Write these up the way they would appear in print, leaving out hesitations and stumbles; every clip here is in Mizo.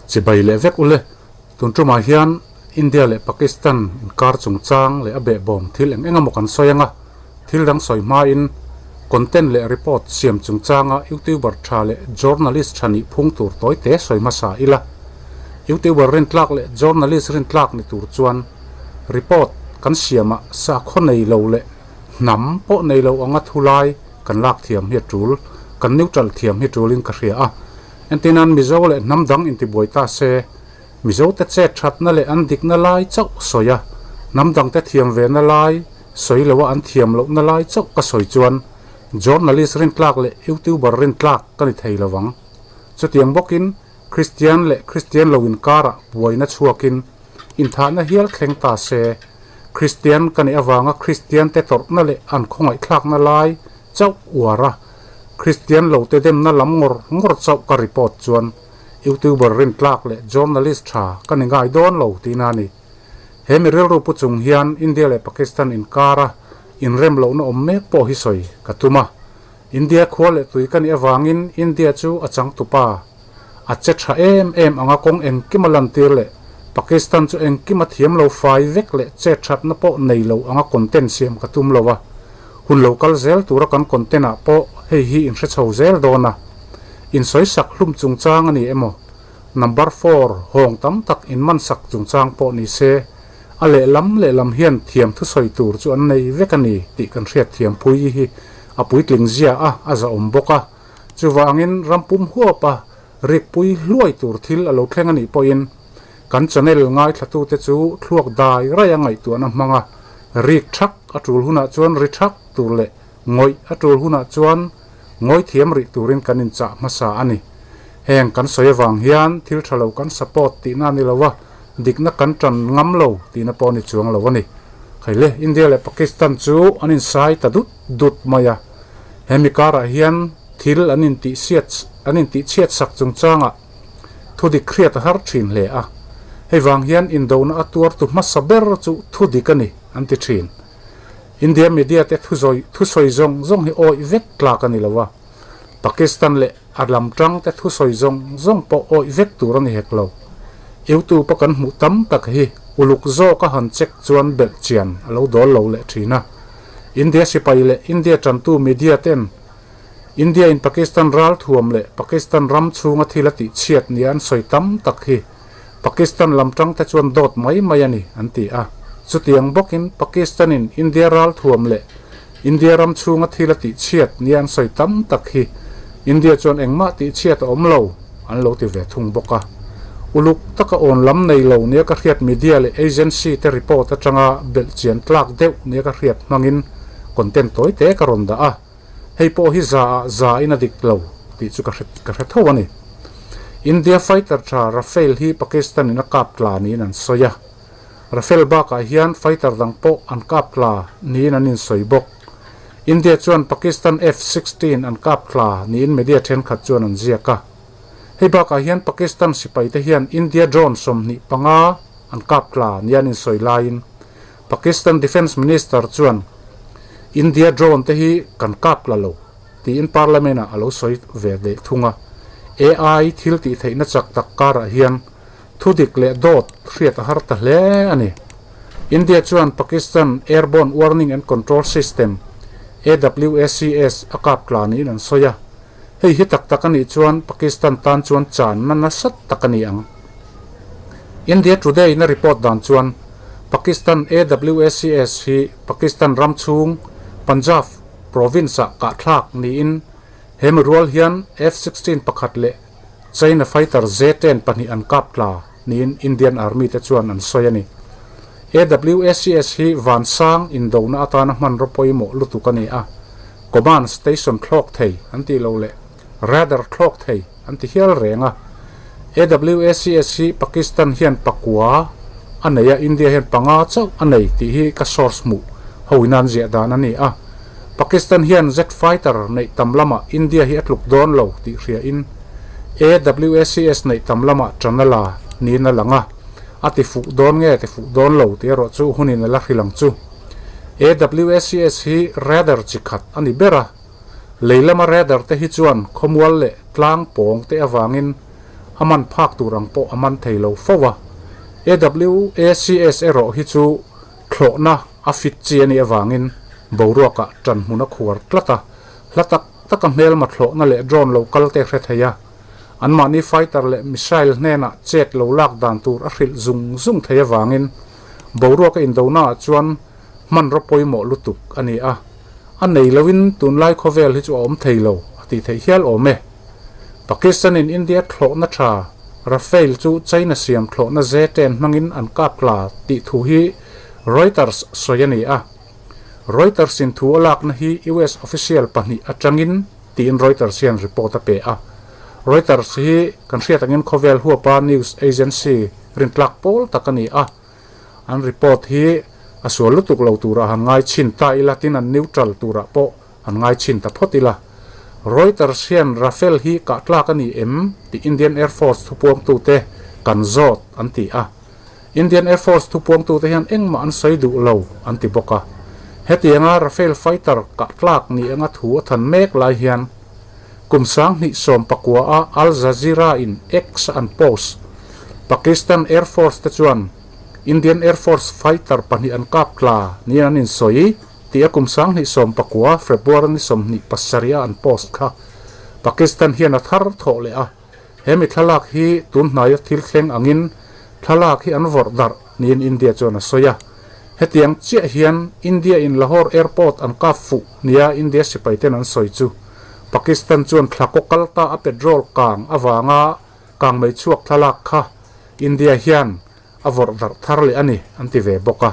Chibai leh vek ule. Tun tumah hian India leh Pakistan inkar chungchang leh a behbawm thil eng eng emaw kan sawi anga, thil dang sawi hmain content leh report siam chungchanga YouTuber tha leh journalist tha nih phung tur tawi te sawi hmasa ila. YouTuber rintlak leh journalist rintlak ni tur chuan report kan siamah sakhaw nei lo leh hnam pawh nei lo anga thulai kan lak thiam hi a tul, kan neutral thiam hi tulin ka hria a. Entirnan Mizo leh hnam dang intibuai ta se, Mizote chet thatna leh an dikna lai chauh sawi a, hnam dangte thiam vena lai sawi loa an thiam lohna lai chauh ka sawi chuan journalist rintlak leh youtuber rintlak ka ni thei lo ang. Chutiang bawkin Kristian leh Kristian lo inkarah buaina chhuakin inthahna hial thleng ta se, Kristian ka nih avanga Kristiante tawrhna leh an khawngaihthlakna lai chauh uar a, Kristian lote demna lam ngawr ngawr chauh ka report chuan Youtuber rintlak leh journalist tha ka ni ngai dawn lo tihna a ni. He mi rilru pu chung hian India leh Pakistan inkara inrem lohna awm mek pawh hi sawi ka tum a. India khua leh tui ka nih avangin India chu a changtupa a che tha em em anga kawng engkima lantir leh Pakistan chu engkima thiam lo fai vek leh chet thatna pawh nei lo anga content siam ka tum lo a. Hun lo kal zel tura kan content ah pawh hei hi inhre chho zel dawn a. Insawisak hlum chungchang a ni emaw, number four hawng tam tak inmansak chungchang pawh ni se, a lehlam lehlam hian thiam thusawi tur chu an nei vek a ni tih kan hriat thiam phui hi a puitling zia a, a zahawm bawk a. Chuvangin rampum huapa rikpui hluai tur thil a lo thleng a nih pawhin kan channel ngaithlatute chu thluak dai raia ngaihtuahna hmanga rik thak a tul hunah chuan ri thak tur leh ngawih a tul hunah chuan ngawi thiam rih turin kan inchah hmasa a ni. Heng kan sawi avang hian thil tha lo kan support tihna a ni lo a, dikna kan tan ngam lo tihna pawh a ni chuang lo a ni. Khaile, India leh Pakistan chu an insai ta dut dut mai a, hemi karah hian thil an intihsiat an intihchhiat sak chungchangah thudik hriat a har thin hle a, hei vang hian indona a tuartu hmasa ber chu thudik a ni an ti thin. India media te thuzawi thusawi zawng zawng hi awih vek tlak a ni lo a, Pakistan leh a lam tang te thusawi zawng zawng pawh awih vek tur a ni hek lo. YouTube a kan hmuh tam tak hi uluk zawk a han check chuan belh chian a lo dawl lo leh thin a. India sipai leh India tantu media ten India in Pakistan ral thuam leh Pakistan ram chhunga thil a tih chhiat nia an sawi tam tak hi Pakistan lam tang te chuan dawt mai mai a ni, an ti a. Chutiang bawkin Pakistan-in India ral thuam leh India ram chhunga thil a tihchhiat nia an sawi tam tak hi India chuan engmah tihchhiat a awm lo, an lo ti ve thung bawk a. Uluk taka awn lam nei lo nia ka hriat media leh agency te report atanga belh chian tlak deuh nia ka hriat hmangin content tawi te ka rawn dah a. Hei pawh hi za ah za in a dik lo tih chu ka hre ka hre tho a ni. India fighter tha Rafale hi Pakistan in a kap tla niin an sawi a. Rafale bakah hian fighter dang pawh an kap tla niin an insawi bawk. India chuan Pakistan F-16 an kap tla niin media thenkhat chuan an ziak a. Hei bakah hian Pakistan sipaite hian India drone 25 an kap tla nia an insawi laiin Pakistan Defence Minister chuan India drone te hi kan kap la lo tiin Parliament ah a lo sawi ve leh thung a. AI thil tih theihna chak tak karah hian thudik leh dawt hriat a har ta hle a ni. India chuan Pakistan Airborne Warning and Control System, AWACS, a kap tla niin an sawi a. Hei hi tak tak a nih chuan Pakistan tan chuan channa nasa tak a ni ang. India Today in a report dan chuan Pakistan AWACS hi Pakistan ram chhung Punjab province ah kahthlak niin he mi rual hian F-16 pakhat leh China fighter J-10 pahnih an kap tla niin Indian Army te chuan an sawi a ni. AWACS hi vansang indona atana hmanraw pawimawh lutuk a ni a, command station thlawk thei an tih loh leh radar thlawk thei an ti hial reng a. AWACS hi Pakistan hian pakua a nei a, India hian panga chauh a nei tih hi ka source hmuh ho in an ziah dan a ni a. Pakistan hian jet fighter neih tam lamah India hi a tluk dawn lo tih hria in AWACS neih tam lamah tan a la niin a lang a. A ti fuh dawn nge ti fuh dawn lo tih erawh chu hunin a la hrilh ang chu. AWACS hi radar chi khat a ni ber a. Lei lama radar te hi chuan khawmual leh tlang pawng te avangin. a man phak tur ang pawh a man thei lo fo a. AWACS erawh hi chu thlawhna a fit chi a nih avangin boruakah ṭan hmun a khuar tlat a, hla tak taka hmelma thlawhna leh drone lo kal te hre thei a, anmahni fighter leh missile hnenah chet lo lak dan tur a hrilh zung zung thei avangin boruaka indonaah chuan hmanraw pawimawh lutuk a ni a, a nei loin tunlai khawvel hi chu a awm thei lo a tih theih hial awm e. Pakistan-in India thlawhna tha Rafale chu China siam thlawhna J-10 hmangin an kap tla tih thu hi Reuters sawi a ni a. Reuters-in thu a lakna hi US official pahnih atangin tiin Reuters hian report a pe a. Reuters hi kan hriat angin khawvel huapa news agency rintlak pawl tak a ni a. An report hi a sual lutuk lo turah han ngai chhin ta ila tin an neutral turah pawh han ngai chhin ta phawt ila. Reuters hian Rafale hi kah tlak a ni em tih Indian Air Force thupuangtute kan zawt an ti a. Indian Air Force thupuangtute hian engmah an sawi duh lo an ti bawk a. Hetianga Rafale fighter kah tlak ni anga thu a than mek lai hian kum 2019 a Al Jazeera in X an post Pakistan Air Force te chuan Indian Air Force fighter pahnih an kap tla niin an insawi tih a kum 2019 February ni 27 a an post kha Pakistan hian a thar thawh leh a. He mi thlalak hi tun hnaia thil thleng angin thlalak hi an vawrh darh niin India chuan a sawi a. Hetiang chiah hian India in Lahore Airport an kap fuh nia India sipai ten an sawi chu Pakistan chuan thla kaw kal ta a petrol kang avanga kang mei chhuak thlalak kha India hian a vawrh darh thar leh a ni an ti ve bawk a.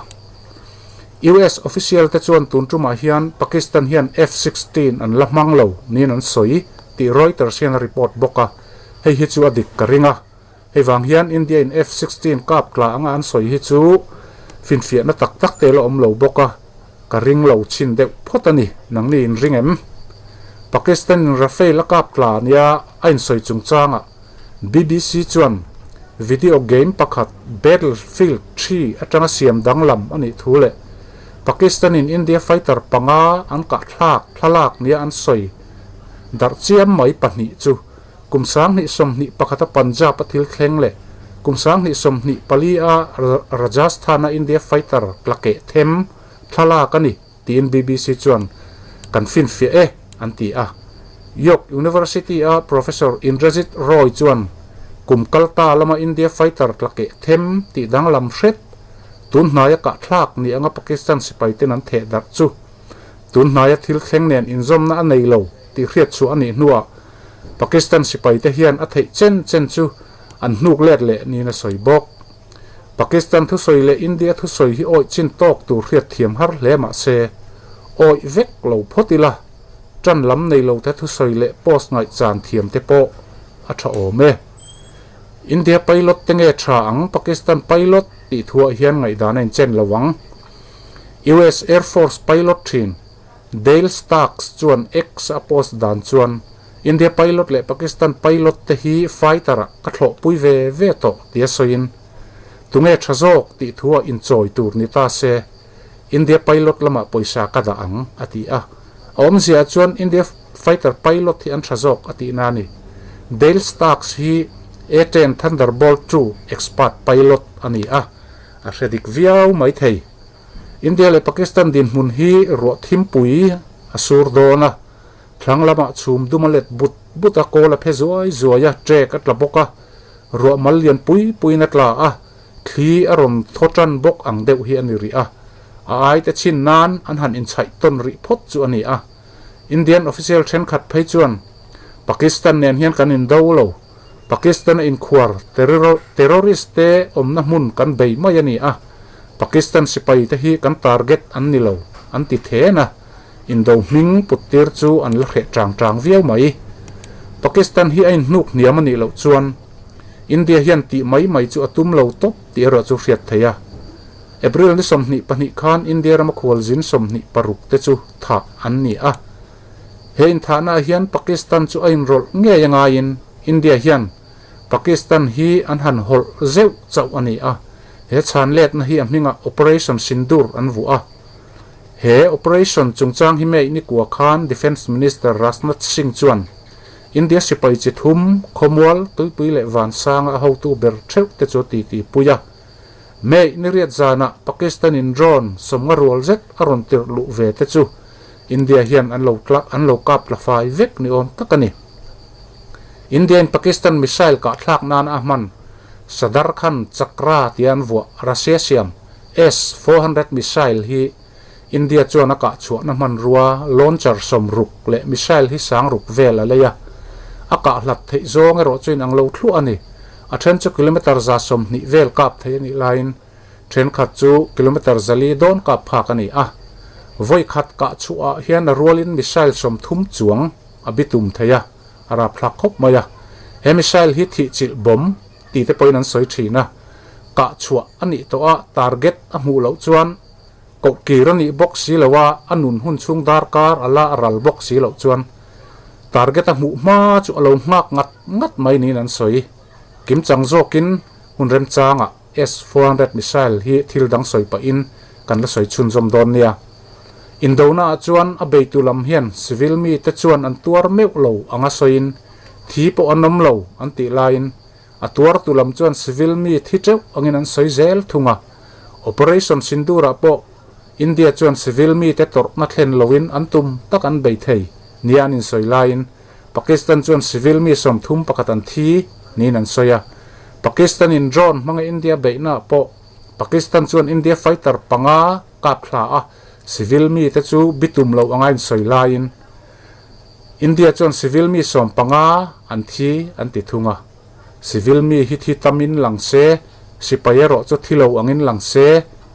US official te chuan tun tumah hian Pakistan hian F-16 an la hmang lo niin an sawi tih Reuters hian a report bawk a, hei hi chu a dik ka ring a. Hei vang hian India in F-16 kap tla anga an sawi hi chu finfiahna tak tak te la awm lo bawk a, ka ring lo chhin deuh phawt a ni, nangni in ring em? Pakistan in Rafale a kap tla nia a insawi chungchangah BBC chuan video game pakhat Battlefield 3 atanga siam danglam a nih thu leh Pakistan-in India fighter panga an kahthlak thlalak nia an sawi darh chiam mai pahnih chu kum 2021 a Punjab a thil thleng leh kum 2024 a Rajasthan a India fighter tla keh them thlalak a ni. tiin BBC chuan kan finfiah e an ti a. York University-a Professor Indrajit Roy chuan kum kal ta lama India fighter tla keh them tih danglam hret tun hnaia kahthlak ni anga Pakistan sipaiten an theh darh chu tun hnaia thil thleng nen inzawmna a nei lo tih hriat chhuah a nih hnuah Pakistan sipaite hian a theih chen chen chu an hnuk let leh niin a sawi bawk. Pakistan thusawi leh India thusawi hi awih chin tawk tur hriat thiam har hle mah se, awih vek lo phawt ila, tan lam nei lo te thusawi leh post ngaihchan thiam te pawh a tha awm e. India pilot te nge tha ang Pakistan pilot tih thuah hian ngaihdan a inchen lo ang. US Air Force pilot thin Dale Starks chuan X a post dan chuan India pilot leh Pakistan pilot te hi fighter ah ka thlawhpui ve ve tawh tia sawiin tunge tha zawk tih thu ah inchawi tur ni ta se India pilot lamah pawisa ka dah ang a ti a. A awmzia ah chuan India fighter pilot hi an tha zawk a tihna a ni. Dale Starks hi A-10 Thunderbolt ii expert pilot a ni a, a hre dik viau mai thei. India leh Pakistan dinhmun hi ruah thimpui a sur dawn a, thlang lamah chhum dum a let but but a, kawl a phe zuai zuai a, trek a tla bawk a, ruah mal lian pui puiin a tla a, thli a rawn thaw tan bawk ang deuh hi a ni rih a, a aite chhin nan an han inchhaih tawn rih phawt chu a ni a. Indian official thenkhat phei chuan Pakistan nen hian kan indo lo, Pakistan a inkhuar terrorist te awmna hmun kan bei mai a ni a, Pakistan sipai te hi kan target an ni lo an ti then a, indo hming put tir chu an la hreh chang chang viau mai. Pakistan hi a inhnuk hniam a nih loh chuan India hian tih mai mai chu a tum lo tawp tih erawh chu hriat theih a. April ni 22 khan India rama khualzin 26 te chu thah an ni a. He inthahnaah hian Pakistan chu a inrawlh ngei a ngaiin India hian Pakistan hi an han hawlh zeuh chauh a ni a. He chhan letna hi a hmingah Operation Sindoor an vuah a. He operation chungchang hi May nikua khan Defence Minister Rajnath Singh chuan. India sipai chi thum, khawmual, tuipui leh vansanga a hotu ber theuh te chu a titi pui a. May ni riat zanah Pakistan in drone sawmnga rual zet a rawn tirh luh ve te chu India hian an lo an lo kap tla fai vek ni awm tak a ni. India in Pakistan missile kah thlak nan a hman Sadar Khan Chakra tia an vuah Russia siam S 400 missile hi India chuan a kah chhuahna hmanrua launcher 60 leh missile hi sang ruk vel a lei a. A kah hlat theih zawng erawh chu inang lo thluah a ni. A then chu kilometre 120 vel kap thei a nih laiin thenkhat chu kilometre 400 dawn kap phak a ni a. Vawi khat kah chhuahah hian a rualin missile 30 chuang a bitum thei a, a rapthlak khawp mai a. He missile hi thihchilh bomb tih te pawhin an sawi thin a. Kah chhuah a nih tawh a target a hmuh loh chuan Koh kir a nih bawk si lo a, a nun hun chhung darkar a la a ral bawk si loh chuan target a hmuh hma chu a lo nghak ngat ngat mai niin an sawi. Kimchang zawkin hun remchangah S-400 missile hi thil dang sawi pahin kan la sawi chhunzawm dawn nia. Indonaah chuan a beitu lam hian civil mite chuan an tuar meuh lo anga sawiin thi pawh an awm lo an tih laiin A tuartu lam chuan civil mi thi teuh angin an sawi zel thung a. Operation Sindoor-ah pawh India chuan civil mite tawrhna thlen loin an tum tak an bei thei nia an insawi laiin Pakistan chuan civil mi 31 an thi niin an sawi a. Pakistan-in drone hmanga India beihnaah pawh Pakistan chuan India fighter panga kap thla a, civil mite chu bitum lo anga insawi laiin India chuan civil mi 15 an thi an ti thung a. Civil mi hi thi tamin lang se, sipai erawh chu thi lo angin lang se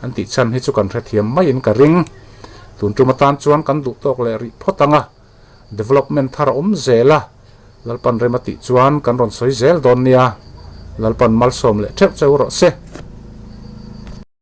an tih chhan hi chu kan hrethiam maiin ka ring. Tun tum atan chuan kan duh tawk leh rih phawt ang a, development thar a awm zel a, Lalpan rem a tih chuan kan rawn sawi zel dawn nia. Lalpan malsawm leh theuh cheu rawh se.